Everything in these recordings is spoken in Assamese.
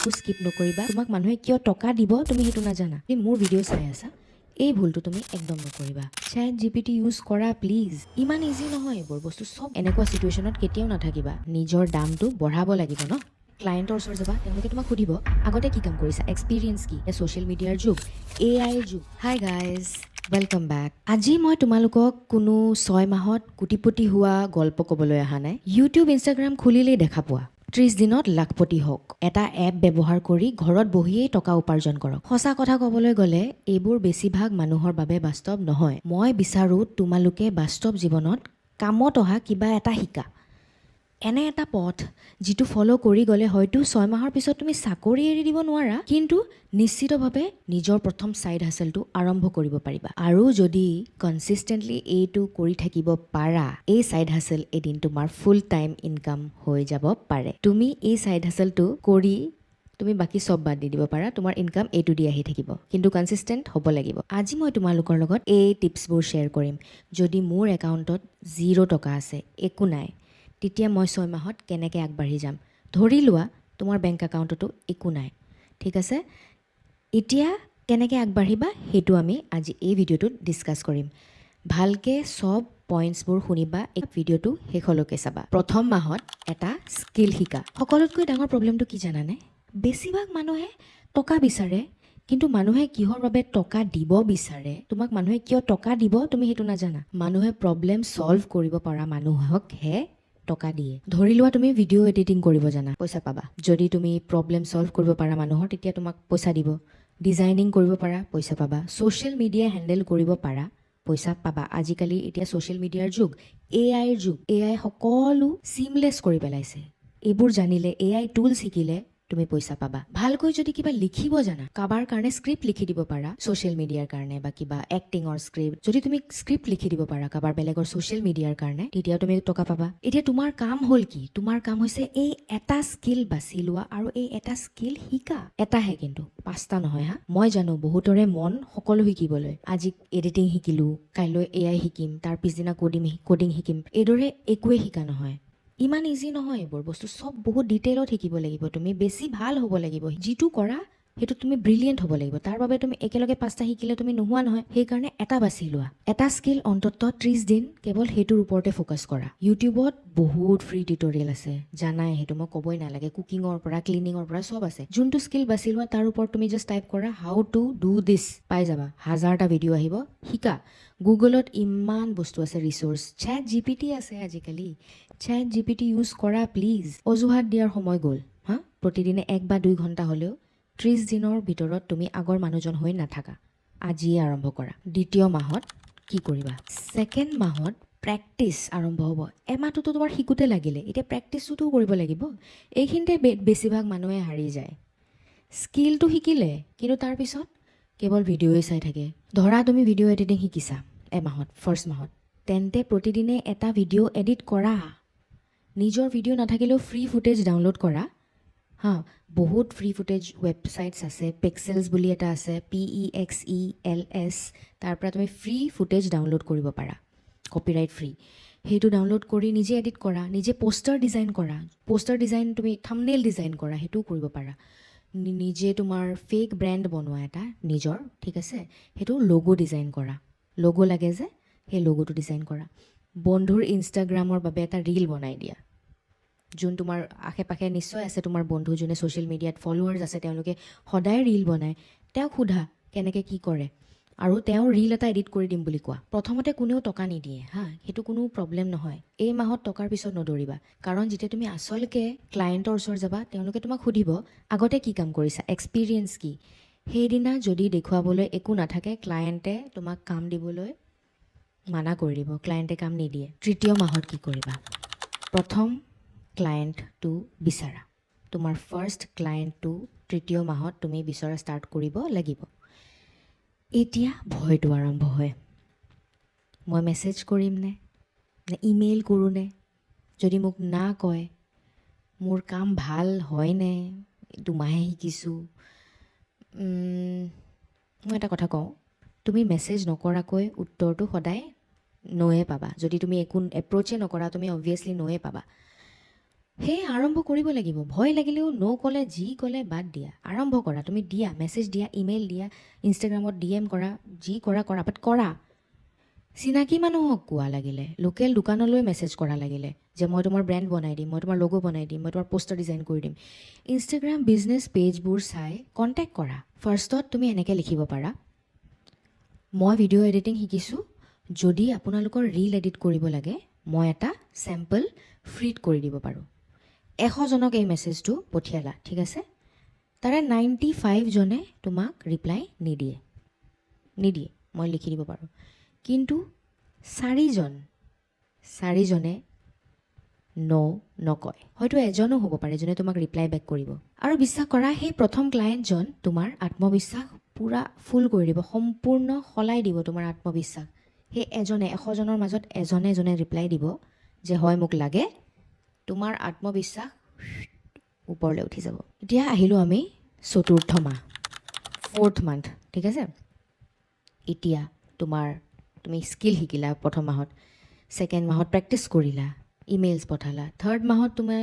অলপো স্কিপ নকৰিবা। তোমাক মানুহে কিয় টকা দিব, তুমি সেইটো নাজানা। তুমি মোৰ ভিডিঅ' চাই আছা, এই ভুলটো তুমি একদম নকৰিবা। চেট জিপিটি ইউজ কৰা প্লিজ। ইমান ইজি নহয় এইবোৰ বস্তু চব। এনেকুৱা চিটুৱেশ্যনত কেতিয়াও নাথাকিবা। নিজৰ দামটো বঢ়াব লাগিব ন। ক্লায়েণ্টৰ ওচৰত যাবা, তেওঁলোকে তোমাক সুধিব, আগতে কি কাম কৰিছা, এক্সপিৰিয়েঞ্চ কি? ছ'চিয়েল মিডিয়াৰ যুগ, এআইৰ যুগ। Hi guys, welcome back. আজি মই তোমালোকক কোনো 6 মাহত কোটিপতি হোৱা গল্প ক'বলৈ অহা নাই। ইউটিউব, ইনষ্টাগ্ৰাম খুলিলেই দেখা পোৱা, 30 দিনত লাখপতি হওক, এটা এপ ব্যৱহাৰ কৰি ঘৰত বহিয়েই টকা উপাৰ্জন কৰক। সঁচা কথা ক'বলৈ গ'লে এইবোৰ বেছিভাগ মানুহৰ বাবে বাস্তৱ নহয়। মই বিচাৰোঁ তোমালোকে বাস্তৱ জীৱনত কামত অহা কিবা এটা শিকা। এনে এটা পথ যিটো ফ'ল' কৰি গ'লে হয়তো 6 মাহৰ পিছত তুমি চাকৰি এৰি দিব নোৱাৰা, কিন্তু নিশ্চিতভাৱে নিজৰ প্ৰথম ছাইড হাচেলটো আৰম্ভ কৰিব পাৰিবা। আৰু যদি কনচিষ্টেণ্টলি এইটো কৰি থাকিব পাৰা, এই ছাইড হাচেল এদিন তোমাৰ ফুল টাইম ইনকাম হৈ যাব পাৰে। তুমি এই ছাইড হাচেলটো কৰি তুমি বাকী চব বাদ দি দিব পাৰা, তোমাৰ ইনকাম এইটো দি আহি থাকিব। কিন্তু কনচিষ্টেণ্ট হ'ব লাগিব। আজি মই তোমালোকৰ লগত এই টিপছবোৰ শ্বেয়াৰ কৰিম। যদি মোৰ একাউণ্টত 0 টকা আছে, একো নাই, তেতিয়া মই 6 মাহত কেনেকৈ আগবাঢ়ি যাম? ধৰি লোৱা তোমাৰ বেংক একাউণ্টতো একো নাই, ঠিক আছে? এতিয়া কেনেকৈ আগবাঢ়িবা, সেইটো আমি আজি এই ভিডিঅ'টোত ডিছকাছ কৰিম। ভালকৈ চব পইণ্টছবোৰ শুনিবা, এই ভিডিঅ'টো শেষলৈকে চাবা। প্ৰথম মাহত এটা স্কিল শিকা। সকলোতকৈ ডাঙৰ প্ৰব্লেমটো কি জানানে? বেছিভাগ মানুহে টকা বিচাৰে, কিন্তু মানুহে কিহৰ বাবে টকা দিব বিচাৰে, তোমাক মানুহে কিয় টকা দিব, তুমি সেইটো নাজানা। মানুহে প্ৰব্লেম ছল্ভ কৰিব পৰা মানুহকহে টকা দিয়ে। ধৰি লোৱা তুমি ভিডিঅ' এডিটিং কৰিব জানা, পইচা পাবা। যদি তুমি প্ৰব্লেম ছল্ভ কৰিব পাৰা মানুহৰ, তেতিয়া তোমাক পইচা দিব। ডিজাইনিং কৰিব পাৰা, পইচা পাবা। ছ'চিয়েল মিডিয়া হেণ্ডেল কৰিব পাৰা, পইচা পাবা। আজিকালি এতিয়া ছ'চিয়েল মিডিয়াৰ যুগ, এআইৰ যুগ। এআই সকলো চিমলেছ কৰি পেলাইছে। এইবোৰ জানিলে, এআই টুলছ শিকিলে তুমি পইচা পাবা। ভালকৈ যদি কিবা লিখিব জানা, কাৰোবাৰ কাৰণে স্ক্ৰিপ্ট লিখি দিব পাৰা, ছ'চিয়েল মিডিয়াৰ কাৰণে বা কিবা এক্টিঙৰ স্ক্ৰিপ্ট, যদি তুমি স্ক্ৰিপ্ট লিখি দিব পাৰা কাৰোবাৰ বেলেগৰ ছ'চিয়েল মিডিয়াৰ কাৰণে, তেতিয়াও তুমি টকা পাবা। এতিয়া তোমাৰ কাম হ'ল কি? তোমাৰ কাম হৈছে এই এটা স্কিল বাছি লোৱা আৰু এই এটা স্কিল শিকা। এটাহে কিন্তু, পাঁচটা নহয়। হা, মই জানো বহুতৰে মন সকলো শিকিবলৈ। আজি এডিটিং শিকিলোঁ, কাইলৈ এআই শিকিম, তাৰ পিছদিনা ক'ডিং শিকিম। এইদৰে একোৱেই শিকা নহয়। ইমান ইজি নহয় এইবোৰ বস্তু চব। বহুত ডিটেইলত শিকিব লাগিব। তুমি বেছি ভাল হ'ব লাগিব। যিটো কৰা, সেইটো তুমি ব্ৰিলিয়েণ্ট হ'ব লাগিব। তাৰ বাবে তুমি একেলগে পাঁচটা শিকিলে তুমি নোহোৱা নহয়। সেইকাৰণে এটা বাছি লোৱা। এটা স্কিল অন্ততঃ 30 দিন কেৱল সেইটোৰ ওপৰতে ফ'কাছ কৰা। ইউটিউবত বহুত ফ্ৰী টিউটৰিয়েল আছে, জানাই, সেইটো মই ক'বই নালাগে। কুকিঙৰ পৰা, ক্লিনিঙৰ পৰা চব আছে। যোনটো স্কিল বাছি লোৱা, তাৰ ওপৰত তুমি জাষ্ট টাইপ কৰা "how to do this", পাই যাবা, হাজাৰটা ভিডিঅ' আহিব। শিকা। গুগলত ইমান বস্তু আছে, ৰিচ'ৰ্চ। চেট জিপিটি আছে আজিকালি। চেট জিপিটি ইউজ কৰা প্লিজ। অজুহাত দিয়াৰ সময় গ'ল। হা, প্ৰতিদিনে 1 বা 2 ঘণ্টা হ'লেও 30 দিনৰ ভিতৰত তুমি আগৰ মানুহজন হৈ নাথাকা। আজিয়ে আৰম্ভ কৰা। দ্বিতীয় মাহত কি কৰিবা? ছেকেণ্ড মাহত প্ৰেক্টিচ আৰম্ভ হ'ব। এমাহটোতো তোমাৰ শিকোতে লাগিলে, এতিয়া প্ৰেক্টিচটোতো কৰিব লাগিব। এইখিনিতে বেছিভাগ মানুহে হাৰি যায়। স্কিলটো শিকিলে, কিন্তু তাৰপিছত কেৱল ভিডিঅ'ই চাই থাকে। ধৰা তুমি ভিডিঅ' এডিটিং শিকিছা এমাহত, ফাৰ্ষ্ট মাহত, তেন্তে প্ৰতিদিনে এটা ভিডিঅ' এডিট কৰা। নিজৰ ভিডিঅ' নাথাকিলেও ফ্ৰী ফুটেজ ডাউনলোড কৰা। হা, বহুত ফ্ৰী ফুটেজ ৱেবছাইটছ আছে। পিক্সেলছ বুলি এটা আছে, পিইএক্সইএলএছ। তাৰ পৰা তুমি ফ্ৰী ফুটেজ ডাউনলোড কৰিব পাৰা, কপিৰাইট ফ্ৰী। সেইটো ডাউনলোড কৰি নিজে এডিট কৰা, নিজে প'ষ্টাৰ ডিজাইন কৰা। প'ষ্টাৰ ডিজাইন, তুমি থামনেইল ডিজাইন কৰা, সেইটোও কৰিব পাৰা। নিজে তোমাৰ ফেক ব্ৰেণ্ড বনোৱা এটা নিজৰ, ঠিক আছে? সেইটো লগো ডিজাইন কৰা। লগো লাগে যে, সেই লগোটো ডিজাইন কৰা। বন্ধুৰ ইনষ্টাগ্ৰামৰ বাবে এটা ৰীল বনাই দিয়া। যোন তোমাৰ আশে পাশে নিশ্চয় আছে তোমাৰ বন্ধু, যোনে ছ'চিয়েল মিডিয়াত ফ'ল'ৱাৰ্ছ আছে, তেওঁলোকে সদায় ৰীল বনায়। তেওঁক সোধা কেনেকৈ কি কৰে আৰু তেওঁ ৰীল এটা এডিট কৰি দিম বুলি কোৱা। প্ৰথমতে কোনেও টকা নিদিয়ে। হা, সেইটো কোনো প্ৰব্লেম নহয়। এই মাহত টকাৰ পিছত নদৌৰিবা। কাৰণ যেতিয়া তুমি আচলকৈ ক্লায়েণ্টৰ ওচৰত যাবা, তেওঁলোকে তোমাক সুধিব, আগতে কি কাম কৰিছা, এক্সপিৰিয়েঞ্চ কি? সেইদিনা যদি দেখুৱাবলৈ একো নাথাকে, ক্লায়েণ্টে তোমাক কাম দিবলৈ মানা কৰি দিব। ক্লায়েণ্টে কাম নিদিয়ে। তৃতীয় মাহত কি কৰিবা? প্ৰথম ক্লায়েণ্টটো বিচাৰা। তোমাৰ ফাৰ্ষ্ট ক্লায়েণ্টটো তৃতীয় মাহত তুমি বিচৰা ষ্টাৰ্ট কৰিব লাগিব। এতিয়া ভয়টো আৰম্ভ হয়। মই মেছেজ কৰিম নে, নে ইমেইল কৰোঁনে? যদি মোক না কয়, মোৰ কাম ভাল হয়নে? দুমাহে শিকিছোঁ। মই এটা কথা কওঁ, তুমি মেছেজ নকৰাকৈ উত্তৰটো সদায় ন'য়ে পাবা। যদি তুমি একো এপ্ৰ'চে নকৰা, তুমি অবভিয়াছলি ন'য়ে পাবা। সেয়ে আৰম্ভ কৰিব লাগিব। ভয় লাগিলেও ন' ক'লে, যি ক'লে বাদ দিয়া, আৰম্ভ কৰা। তুমি দিয়া, মেছেজ দিয়া, ইমেইল দিয়া, ইনষ্টাগ্ৰামত ডিএম কৰা, যি কৰা কৰা, বাট কৰা। চিনাকি মানুহক কোৱা লাগিলে, লোকেল দোকানলৈ মেছেজ কৰা লাগিলে যে মই তোমাৰ ব্ৰেণ্ড বনাই দিম, মই তোমাৰ লগো বনাই দিম, মই তোমাৰ পোষ্টাৰ ডিজাইন কৰি দিম। ইনষ্টাগ্ৰাম বিজনেছ পেজবোৰ চাই কণ্টেক্ট কৰা। ফাৰ্ষ্টত তুমি এনেকৈ লিখিব পাৰা, মই ভিডিঅ' এডিটিং শিকিছোঁ, যদি আপোনালোকৰ ৰীল এডিট কৰিব লাগে, মই এটা চেম্পল ফ্ৰীত কৰি দিব পাৰোঁ। 100জনক এই মেছেজটো পঠিয়ালা, ঠিক আছে? তাৰে 95জনে তোমাক ৰিপ্লাই নিদিয়ে, নিদিয়ে, মই লিখি দিব পাৰোঁ। কিন্তু চাৰিজনে ন' নকয়। হয়তো এজনো হ'ব পাৰে যোনে তোমাক ৰিপ্লাই বেক কৰিব। আৰু বিশ্বাস কৰা, সেই প্ৰথম ক্লায়েণ্টজন তোমাৰ আত্মবিশ্বাস পূৰা ফুল কৰি দিব, সম্পূৰ্ণ সলাই দিব তোমাৰ আত্মবিশ্বাস। সেই এজনে, 100জনৰ মাজত এজনে যোনে ৰিপ্লাই দিব যে হয়, মোক লাগে, তোমাৰ আত্মবিশ্বাস ওপৰলৈ উঠি যাব। এতিয়া আহিলোঁ আমি চতুৰ্থ মাহ, ফ'ৰ্থ মান্থ, ঠিক আছে? এতিয়া তুমি স্কিল শিকিলা প্ৰথম মাহত, ছেকেণ্ড মাহত প্ৰেক্টিছ কৰিলা, ইমেইলছ পঠালা, থাৰ্ড মাহত তোমাৰ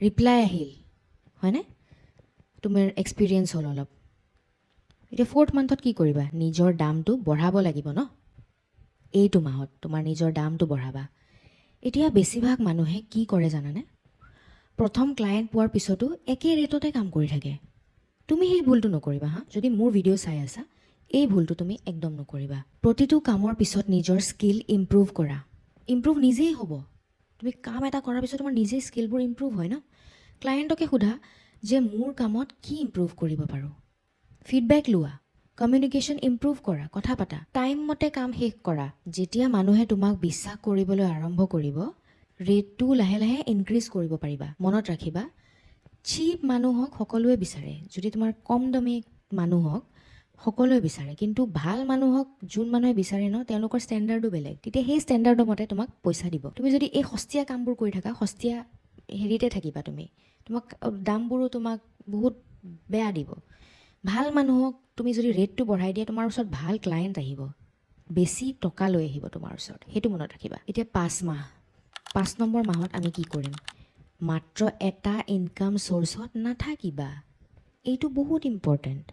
ৰিপ্লাই আহিল, হয়নে? তোমাৰ এক্সপিৰিয়েঞ্চ হ'ল অলপ। এতিয়া ফ'ৰ্থ মান্থত কি কৰিবা? নিজৰ দামটো বঢ়াব লাগিব ন? এইটো মাহত তোমাৰ নিজৰ দামটো বঢ়াবা। এতিয়া বেছিভাগ মানুহে কি কৰে জানানে? প্ৰথম ক্লায়েণ্ট পোৱাৰ পিছতো একে ৰেটতে কাম কৰি থাকে। তুমি সেই ভুলটো নকৰিবা। হা, যদি মোৰ ভিডিঅ' চাই আছা, এই ভুলটো তুমি একদম নকৰিবা। প্ৰতিটো কামৰ পিছত নিজৰ স্কিল ইম্প্ৰুভ কৰা। ইম্প্ৰুভ নিজেই হ'ব। তুমি কাম এটা কৰাৰ পিছত তোমাৰ নিজেই স্কিলবোৰ ইম্প্ৰুভ হয় ন? ক্লায়েণ্টকে সোধা যে মোৰ কামত কি ইম্প্ৰুভ কৰিব পাৰোঁ। ফিডবেক লোৱা, কমিউনিকেশ্যন ইম্প্ৰুভ কৰা, কথা পাতা, টাইম মতে কাম শেষ কৰা। যেতিয়া মানুহে তোমাক বিশ্বাস কৰিবলৈ আৰম্ভ কৰিব, ৰেটটো লাহে লাহে ইনক্ৰিজ কৰিব পাৰিবা। মনত ৰাখিবা, চিপ মানুহক সকলোৱে বিচাৰে। যদি তোমাৰ কম দামী মানুহক সকলোৱে বিচাৰে, কিন্তু ভাল মানুহক যোন মানুহে বিচাৰে ন, তেওঁলোকৰ ষ্টেণ্ডাৰ্ডো বেলেগ। তেতিয়া সেই ষ্টেণ্ডাৰ্ডৰ মতে তোমাক পইচা দিব। তুমি যদি এই সস্তীয়া কামবোৰ কৰি থাকা, সস্তীয়া হেৰিতে থাকিবা তুমি, তোমাক দামবোৰো তোমাক বহুত বেয়া দিব। ভাল মানুহক তুমি যদি ৰেটটো বঢ়াই দিয়া, তোমাৰ ওচৰত ভাল ক্লায়েণ্ট আহিব, বেছি টকা লৈ আহিব তোমাৰ ওচৰত। সেইটো মনত ৰাখিবা। এতিয়া 5 মাহ, 5 নম্বৰ মাহত আমি কি কৰিম? মাত্ৰ এটা ইনকাম চ'ৰ্চত নাথাকিবা। এইটো বহুত ইম্পৰ্টেণ্ট।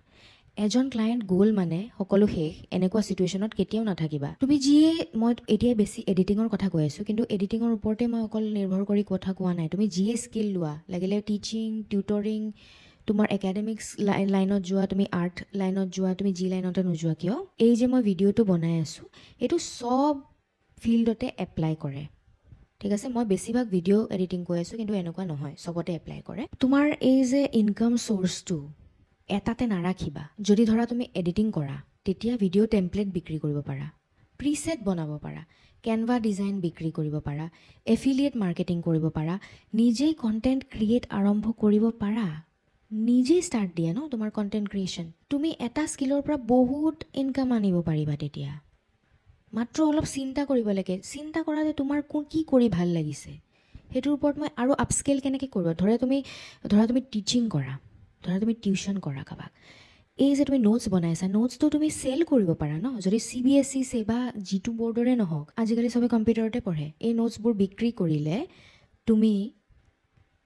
এজন ক্লায়েণ্ট গ'ল মানে সকলো শেষ, এনেকুৱা চিটুৱেশ্যনত কেতিয়াও নাথাকিবা। তুমি যিয়ে, মই এতিয়া বেছি এডিটিঙৰ কথা কৈ আছোঁ, কিন্তু এডিটিঙৰ ওপৰতে মই অকল নিৰ্ভৰ কৰি কথা কোৱা নাই। তুমি যিয়ে স্কিল লোৱা লাগিলে, টিচিং, টিউটৰিং, তোমাৰ একাডেমিক্স লাইনত যোৱা, তুমি আৰ্ট লাইনত যোৱা, তুমি যি লাইনতে নোযোৱা কিয়, এই যে মই ভিডিঅ'টো বনাই আছোঁ, এইটো চব ফিল্ডতে এপ্লাই কৰে, ঠিক আছে? মই বেছিভাগ ভিডিঅ' এডিটিং কৈ আছোঁ, কিন্তু এনেকুৱা নহয়, চবতে এপ্লাই কৰে। তোমাৰ এই যে ইনকাম চ'ৰ্চটো এটাতে নাৰাখিবা। যদি ধৰা তুমি এডিটিং কৰা, তেতিয়া ভিডিঅ' টেমপ্লেট বিক্ৰী কৰিব পাৰা, প্ৰিছেট বনাব পাৰা, কেনভা ডিজাইন বিক্ৰী কৰিব পাৰা, এফিলিয়েট মাৰ্কেটিং কৰিব পাৰা, নিজেই কণ্টেণ্ট ক্ৰিয়েট আৰম্ভ কৰিব পাৰা। নিজেই ষ্টাৰ্ট দিয়া ন তোমাৰ কণ্টেণ্ট ক্ৰিয়েশ্যন। তুমি এটা স্কিলৰ পৰা বহুত ইনকাম আনিব পাৰিবা তেতিয়া। মাত্ৰ অলপ চিন্তা কৰিব লাগে। চিন্তা কৰা যে তোমাৰ কোন কি কৰি ভাল লাগিছে, সেইটোৰ ওপৰত মই আৰু আপস্কেল কেনেকৈ কৰিব। ধৰা তুমি টিচিং কৰা, ধৰা তুমি টিউশ্যন কৰা কাৰোবাক, এই যে তুমি নোটছ বনাইছা, নোটছটো তুমি চেল কৰিব পাৰা ন? যদি চিবিএছই, ছেবা, যিটো বৰ্ডৰে নহওক, আজিকালি চবে কম্পিউটাৰতে পঢ়ে। এই নোটছবোৰ বিক্ৰী কৰিলে তুমি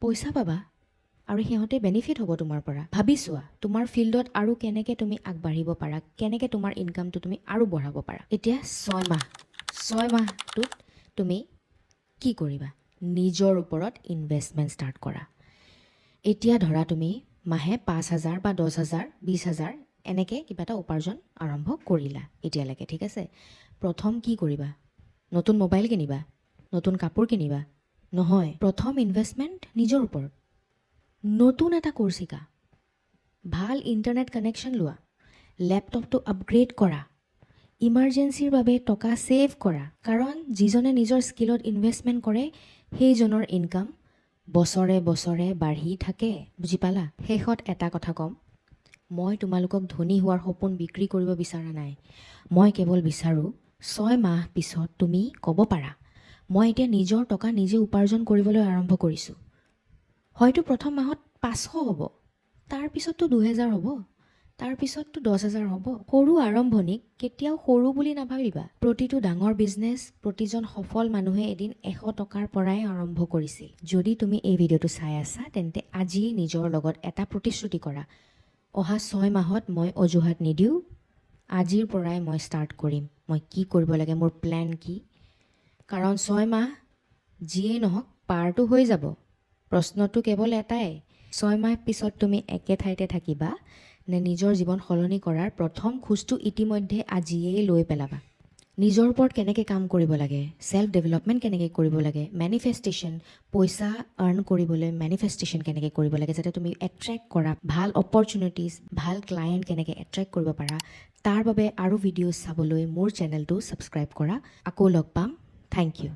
পইচা পাবা আৰু সিহঁতে বেনিফিট হ'ব তোমাৰ পৰা। ভাবি চোৱা, তোমাৰ ফিল্ডত আৰু কেনেকৈ তুমি আগবাঢ়িব পাৰা, কেনেকৈ তোমাৰ ইনকামটো তুমি আৰু বঢ়াব পাৰা। এতিয়া 6 মাহ, 6 মাহটোত তুমি কি কৰিবা? নিজৰ ওপৰত ইনভেষ্টমেণ্ট ষ্টাৰ্ট কৰা। এতিয়া ধৰা তুমি মাহে 5,000 বা 10,000, 20,000 এনেকৈ কিবা এটা উপাৰ্জন আৰম্ভ কৰিলা এতিয়ালৈকে, ঠিক আছে? প্ৰথম কি কৰিবা? নতুন মোবাইল কিনিবা? নতুন কাপোৰ কিনিবা? নহয়। প্ৰথম ইনভেষ্টমেণ্ট নিজৰ ওপৰত। নতুন এটা কোৰ্চ শিকা, ভাল ইণ্টাৰনেট কানেকশ্যন লোৱা, লেপটপটো আপগ্ৰেড কৰা, ইমাৰ্জেঞ্চিৰ বাবে টকা ছেভ কৰা। কাৰণ যিজনে নিজৰ স্কিলত ইনভেষ্টমেণ্ট কৰে, সেইজনৰ ইনকাম বছৰে বছৰে বাঢ়ি থাকে। বুজি পালা? শেষত এটা কথা ক'ম, মই তোমালোকক ধনী হোৱাৰ সপোন বিক্ৰী কৰিব বিচৰা নাই। মই কেৱল বিচাৰোঁ, 6 মাহ পিছত তুমি ক'ব পাৰা, মই এতিয়া নিজৰ টকা নিজে উপাৰ্জন কৰিবলৈ আৰম্ভ কৰিছোঁ। হয়তো প্ৰথম মাহত 500 হ'ব, তাৰপিছততো 2000 হ'ব। তাৰপিছততো 10,000 হ'ব। সৰু আৰম্ভণিক কেতিয়াও সৰু বুলি নাভাবিবা। প্ৰতিটো ডাঙৰ বিজনেছ, প্ৰতিজন সফল মানুহে এদিন 100 টকাৰ পৰাই আৰম্ভ কৰিছিল। যদি তুমি এই ভিডিঅ'টো চাই আছা, তেন্তে আজিয়েই নিজৰ লগত এটা প্ৰতিশ্ৰুতি কৰা, অহা 6 মাহত মই অজুহাত নিদিওঁ। আজিৰ পৰাই মই ষ্টাৰ্ট কৰিম। মই কি কৰিব লাগে, মোৰ প্লেন কি? কাৰণ 6 মাহ যিয়েই নহওক পাৰটো হৈ যাব। প্ৰশ্নটো কেৱল এটাই, 6 মাহ পিছত তুমি একে ঠাইতে থাকিবা নে নিজৰ জীৱন সলনি কৰাৰ প্ৰথম খোজটো ইতিমধ্যে আজিয়েই লৈ পেলাবা? নিজৰ ওপৰত কেনেকৈ কাম কৰিব লাগে, ছেল্ফ ডেভেলপমেণ্ট কেনেকৈ কৰিব লাগে, মেনিফেষ্টেশ্যন, পইচা আৰ্ণ কৰিবলৈ মেনিফেষ্টেশ্যন কেনেকৈ কৰিব লাগে, যাতে তুমি এট্ৰেক্ট কৰা ভাল অপৰচুনিটিজ, ভাল ক্লায়েণ্ট কেনেকৈ এট্ৰেক্ট কৰিব পাৰা, তাৰ বাবে আৰু ভিডিঅ' চাবলৈ মোৰ চেনেলটো ছাবস্ক্ৰাইব কৰা। আকৌ লগ পাম। Thank you.